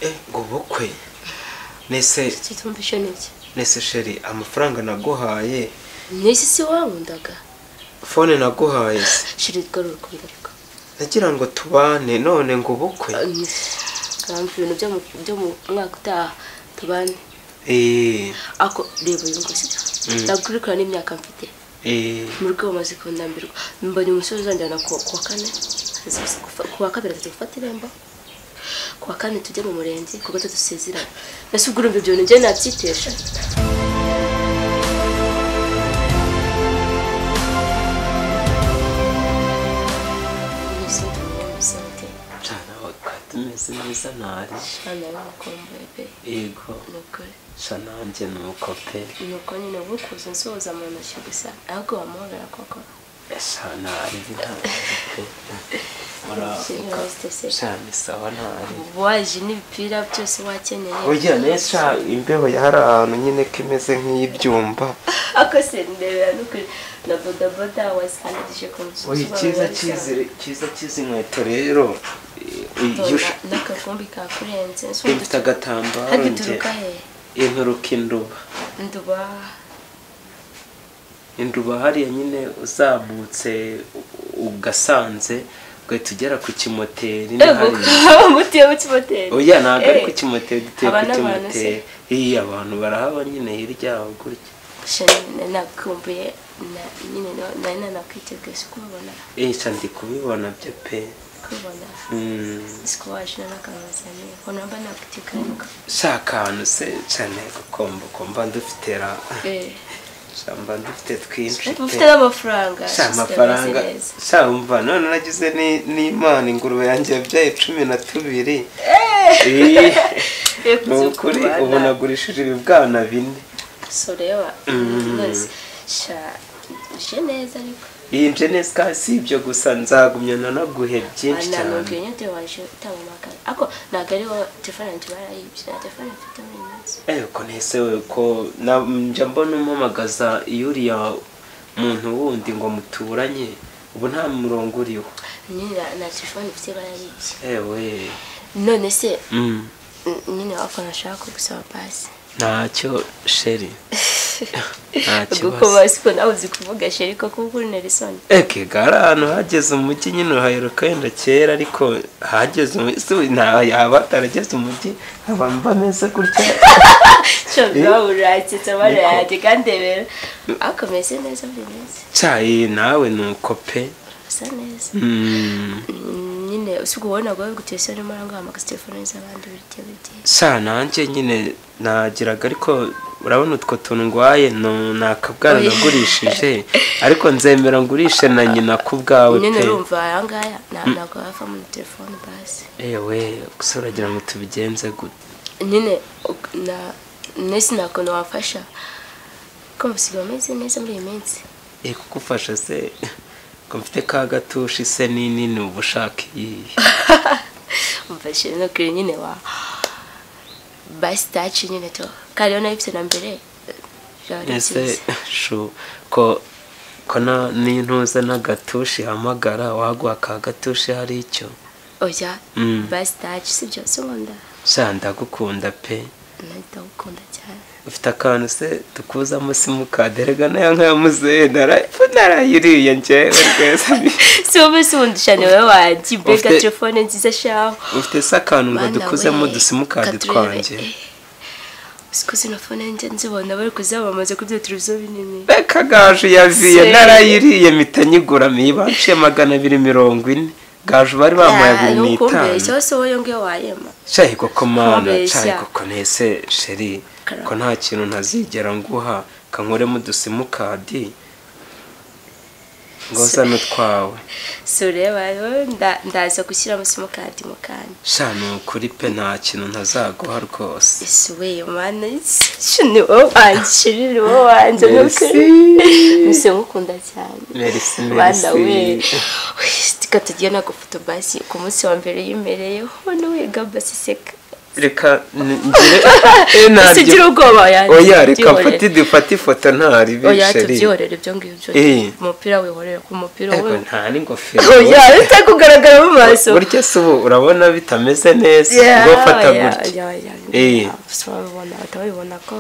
Ngo bukwe nese kitumvishe niki nese chérie amafaranga naguhaye nese si wankundaga phone naguhaye se chérie twarurukundo ariko nagira ngo tubane none ngo bukwe kandi ibintu byo mu mwaka utaha tubane ako reba uyu ngo sibyo ndakurikira n'imyaka mfite mu rugo bamaze kundambirwa mbonye umusore uzanjyana ku wa kane ku wa kabiri atatu gufata irembo ku wa kane tujye mu murenge ku gatatu dusezerane nese ubwo urumva ibyo bintu njye nabyitesha tumeze neza ntari yego sha nanjye nuko pe nuko nyine bukuze nsoza mu ntoki gusa ahubwo wamuhobera koko sha ntari pe sha ni sawa ntari waje n'ibipira byose wakenyeye oya nesa imbeho yari ahantu nyine ko imeze nk'ibyumba ako se ndebera nukuri na bodaboda wasandije ku musozi oya cyiza cyiza inkweto rero n'akakumbi kakurenze mfite agatambaro nge inturuka induba hariya nyine uzamutse ugasanze ugahita ugera ku kimoteri ni hariya mutiye mu kimoteri oya ntabwo ari ku kimoteri dutuye ku kimoteri iya abantu barahaba nyine hirya aho gutya nakumbuye nyine nari nanakwiteguye si kubibona sha ndi kubibona byo pe kubona siko waje n'akamazanye ko namba nakwiteguye sha akantu se cyane gukomba komba ndufitera shamba ndufite twinshi ufite n'amafaranga sha amafaranga sha umva none nagize n'Imana ingurube yanjye yabyaye 12 nukuri ubu nagurishije ibibwana 4 so reba sha je neza ariko iyi nje neza si ibyo gusa nzagumya nanaguhe byinshi cyane nabwiye nte waje utamamagara ako ntabwo ari telefone yanjye barayibye na telefone mfite muri iyi minsi ko nese we ko njya mbona umpamagaza iyo uriya muntu wundi ngo muturanye ubu nta murongo uriho nyine na telefone mfite barayibye ewe none se nyine wako nashaka kugusaba pasi ntacyo chérie guko basi nawe uzi kuvuga chérie ko kuko uri Nelson eke gara ahantu hageze umujyi nyine uhaheruka wenda kera ariko hageze umujyi nta yaba atarageze umujyi abantu bameze gutya cyo urakitse barayajye kandi rero akomeze neza buri minsi cyayi nawe nuko pe asa neza nyine usigo ubona ngo gutese arimo arangahamagaza telefone z'abandi buri gihe sha nanjye nyine nagiraga ariko urabona utwo tuntu ngwaye nakabwana nagurishije ariko nzemera ngurishe na nyina ku bwawe pe nyine urumva aya ngaya ntabwo wava muri telefone basi ewe gusa uragira ngo tubigenze gute nyine na nese ntakuntu wafasha ko musigaye umeze neza muri iyi minsi kugufasha se ko mfite ka gatushi se nini uba ushaka iyihe umfashe no kuri nyine wa basi taci nyine to kariyo nayifite na mbere ese shu ko n'intuza n'agatushi hamagara waguha ka gatushi hari icyo oya basi taci sibyo se nkunda sha ndagukunda pe ndagukunda cyane ufite akantu se tukuzamo simukadi erega nayo nka muzehe narayiriye njyewe rwese si wowe si wundi cyane wowe wanjye mbega telefone nziza shaho ufite se akantu ngo dukuzemo udusimukadi twanjye siko zino fone njye nzibona bari kuzamamaza kuri bya televiziyo binini reka gaju yaviye narayiriye mpita nyigura banciye 240 gaju bari bamuhaye 25 cyose wowe ngiyo wayema shayi koko mana shayi koko nese chérie ko nta kintu ntazigera nguha kankoremo udusimukadi ngo zano twawe so reba ndaza gushyiramo simukadi mu kanya sha ni ukuri pe nta kintu ntazaguha rwose ese we mana ni wowe wanjye ni wowe wanjye nuse ngukunda cyane merci merci we reka tugiye nagufoto basi ku munsi wa mbere yimereyeho wiga basi seka reka ngire ntabyo ubwoba yanjye oya reka mfate dufate ifoto ntari oya bisheri tubyihorere ibyo ngibyo umupira wihorere ku mupira we nta n'ingofero oya bitari kugaragara mu Maso. Burya se ubu urabona bitameze neza ngo fata gutya. Batabibona ko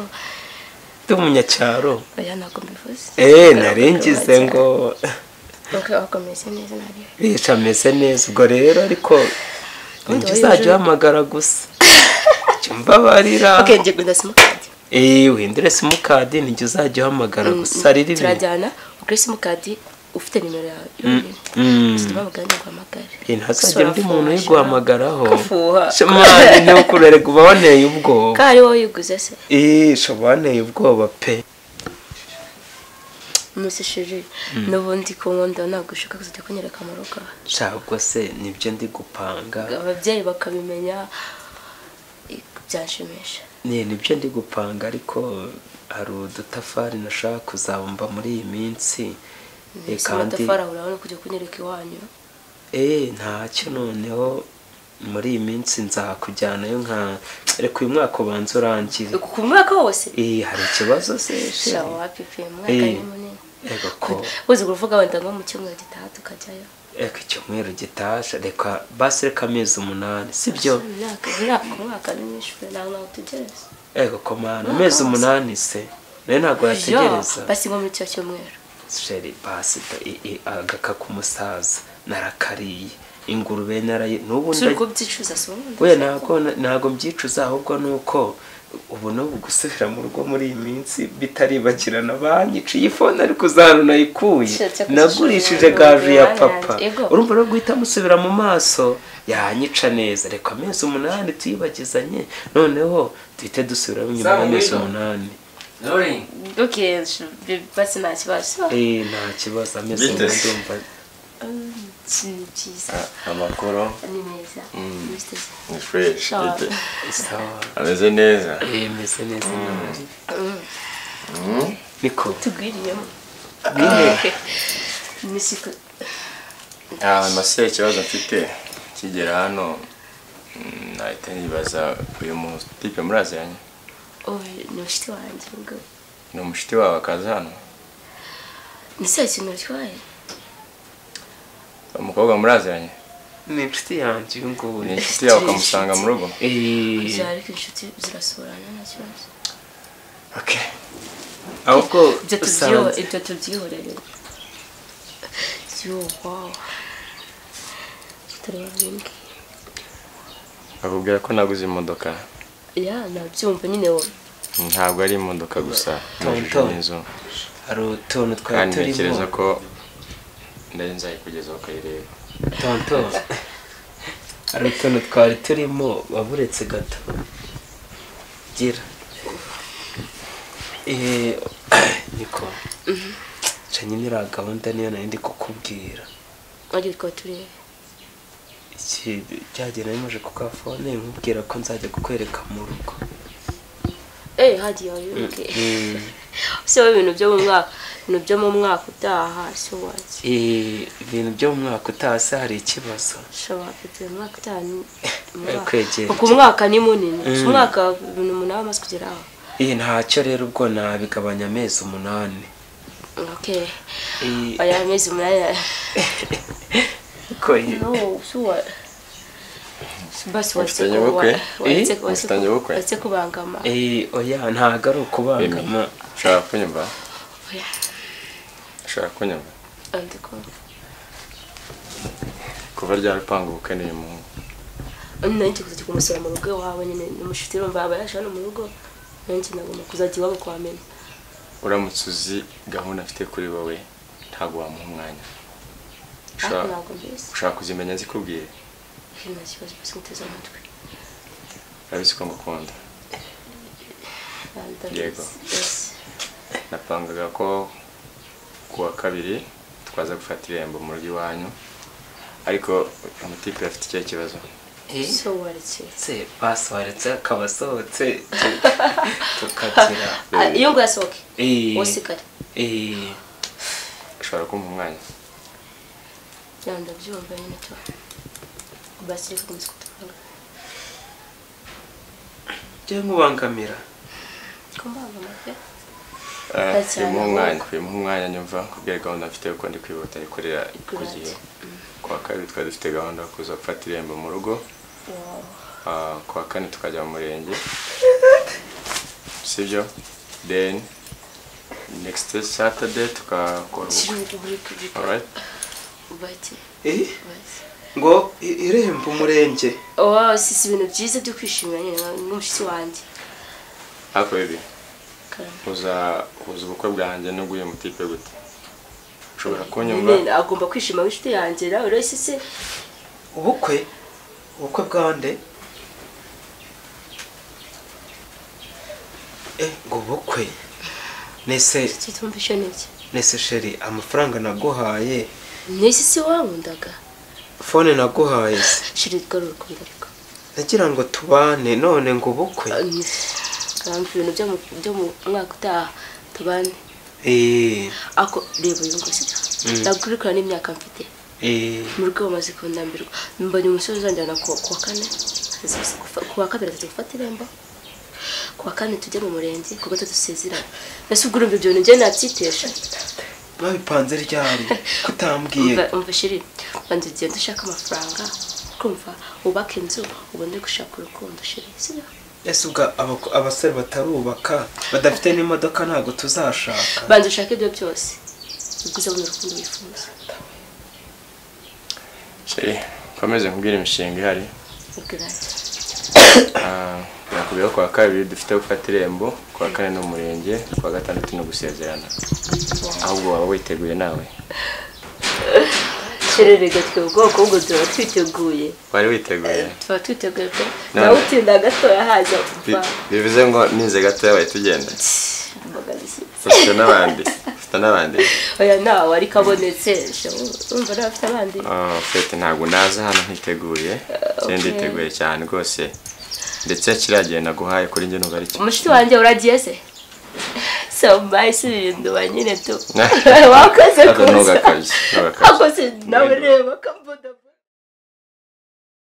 ndi umunyacyaro. Oya ntabwo mbivuze. Narengize ngo akomeze neza nari. Bica ameze neza ubwo rero ariko njye uzajya uhamagara gusa. Mbabarira. Okay, ngiye guhindura simukadi. Uhindure simukadi nijye uzajya uhamagara gusa riri. Turajyana ugure simukadi ufite nimero yawe. Ntazajya undi muntu uyiguhamagaraho. Shemani ntukurere uba waneye ubwoba. Ko ari wowe uyiguze se? Shaba waneye ubwoba pe. Musi shiri n'ubundi ko nkunda ntabwo ushaka kuzajya kunyereka mu rugo. Ubwo se nibyo ndi gupanga. Ababyeyi bakabimenya byanshimisha. Nibyo ndi gupanga ariko hari udutafari nashaka kuzabumba muri iyi minsi. Kandi amatafari urabona kujya kunyereka iwanyu. Ntacyo noneho muri iyi minsi nzakujyanayo nka reka uyu mwaka ubanza urangire. Ku mwaka wose? Hari ikibazo se? Shawa pipi umwaka ni munini. Ego ko. Uzi kuvuga wenda ngo mu cyumweru gitaha tukajyayo. Eka icyumweru gitaha reka basi reka amezi 8 sibyo? Umwaka ni mwinshi ntabwo utegereza. Ego ko mana amezi 8 se. Nayo ntabwo yategereza. Basi ngo muri cyo cyumweru. Sheri basi agaka kumusaza narakariye ingurube naraye nubu ndabyicuza so. Oya ntago mbyicuza ahubwo nuko ubu no gusubira mu rugo muri iyi minsi bitaribagirana banyiciye ifone ariko uzahano nayikuye nagurishije gaju ya papa urumva no guhita musubira mu maso yanyica neza reka amezi 8 tuyibagizanye noneho duhite dusubira nyuma y'amezi 8. Okay, basi nta kibazo. Nta kibazo amezi 8 ndumva. Ni byiza. Amakuru ni meza. Ni fresh. Ameze neza. Meze neza. Niko tugwiriyemo. Misiko. Mase ikibazo mfite kigera hano nahita nibaza uyu mutipe muraziranye? Ni mushiti wanjye ubwo. Ni mushiti wawe akaza hano? Ni se ikintu bitwaye? Umukobwa muraziranye? Ni inshuti yanjye uyu nguyu. Ni inshuti yawe ukamusanga mu rugo? Ariko inshuti zirasurana nta kibazo. Okay. Ahubwo ibyo tubyihorere. Yo wow. Tureba bingi. Akubwira ko naguze imodoka. Ya nabyumva nyine wowe. Ntabwo ari imodoka gusa. Tonto. Hari utuntu twari turimo. Ntekereza ko ndari nzayikugezaho ukayireba. Tonto. Hari utuntu twari turimo waburetse gato. Gira. Niko. Nca nyine iriya gahunda niyo nari ndi kukubwira. Wagiye twari turebe. Iki byagenda bimaze ku fone nkubwira ko nzajya kukwereka mu rugo. Hagiye okay. Se ibintu byo mu mwaka, ibintu byo mu mwaka utaha so what? Ibintu byo mu mwaka utaha se hari ikibazo? Shobora kugira umwaka utaha. Ku mwaka ni munini. Umwaka ibintu umuntu aba amaze kugeraho. Ntacyo rero ubwo nabigabanya amezi 8. Okay. Oya amezi 8. No, so what? Basi watse kubangama. Oya ntago ari ukubangama. Ushaka kunyumva? Oya. Ushaka kunyumva? Ndikumva. Kuva ryari upanga ubukwe n'uyu muhungu? Nanjye kuzajya kumusura mu rugo iwawe nyine ni mushuti urumva aba yaje hano mu rugo nanjye nagomba kuzajya iwabo kwa mena. Uramutse uzi gahunda afite kuri wowe ntabwo wamuha umwanya. Ushaka kuzimenya zikubwiye? Nta kibazo basi nguteze amatwi. Urabizi ko ngukunda. Yego. Napangaga ko kuwa 2 twaza gufata irembo mu rugo iwanyu ariko umutipe afite icyo kibazo. So waretse. Se basi waretse akaba asohotse tukagira. Iyo ngo yasohoke. Usikare. Ushobora kumpa umwanya? Ndabyumva nyine tu. Basi reka komeza kutubanga. Njye nkubangamira. Kumbangama pe? Uyu umwanya nyumva kubwira gahunda mfite uko ndi kwihuta ikorera ku gihe. Ko Kuwa kabiri twari dufite gahunda yo kuza gufata irembo mu rugo. Kuwa kane tukajya mu murenge. Sibyo? Then next Saturday tukakora ubukwe. Alright? Ngo irembo umurenge. Oh, si ibintu byiza byo kwishimira nyine n'umushitsi wanjye. Ako baby. Uza ubukwe bwanjye no guye mutipe gute? Ushobora kunyumva? Nyine agomba kwishima w'inshuti yanjye nawe rero sisi. Ubukwe? Ubukwe bwande? Ngo ubukwe. Nese kitumvishe niki? Nese sheri amafaranga naguhaye. Nese si wankundaga. Phone naguhaye se. Sheri rwari urukundo ariko. Nagira ngo tubane none ngo ubukwe. Kandi ibintu byo mu mwaka utaha tubane. Ako reba uyu ngo sibyo. Ndakurikira n'imyaka mfite. Mu rugo bamaze kundambirwa. Mbonye umusore uzanjyana kuwa kane. Kuwa kabiri atatu gufata irembo. Kuwa kane tujye mu murenge kuko tudusezerana. Ese ubwo urumva ibyo bintu njye nabyitesha. Babipanze ryari kutambwiye. Umva sheri, banza ugende ushaka amafaranga, kumva ubaka inzu ubone gushaka urukundo sheri, sibyo? Ese ubwo abasore batarubaka badafite n'imodoka ntago tuzashaka. Banza ushake ibyo byose ubwo uzabona urukundo wifuza. Sheri, komeze nkubwire imishinga ihari. Nakubwiye ko kuwa kabiri dufite gufata irembo, kuwa kane ni umurenge, kuwa gatandatu ni gusezerana. Ahubwo waba witeguye nawe? Sheri rega twe ubwoko ubwo tuba twiteguye. Wari witeguye? Tuba twiteguye pe. Nawe utinda gatoya haza. Bivuze ngo ninze gatoya bahita tugenda. Ufite n'abandi? Ufite n'abandi? Oya nawe ariko abonetse. Urumva nawe afite abandi? Fete ntabwo naza hano ntiteguye. Nditeguye cyane rwose. Ndetse kiragiye naguhaye kuri njye nubwo ari cyo. Umushiti wanjye uragiye se? So mbese ibintu banyine tu. Wakoze kuza. Nugakabye. Akoze nawe reba kamboda.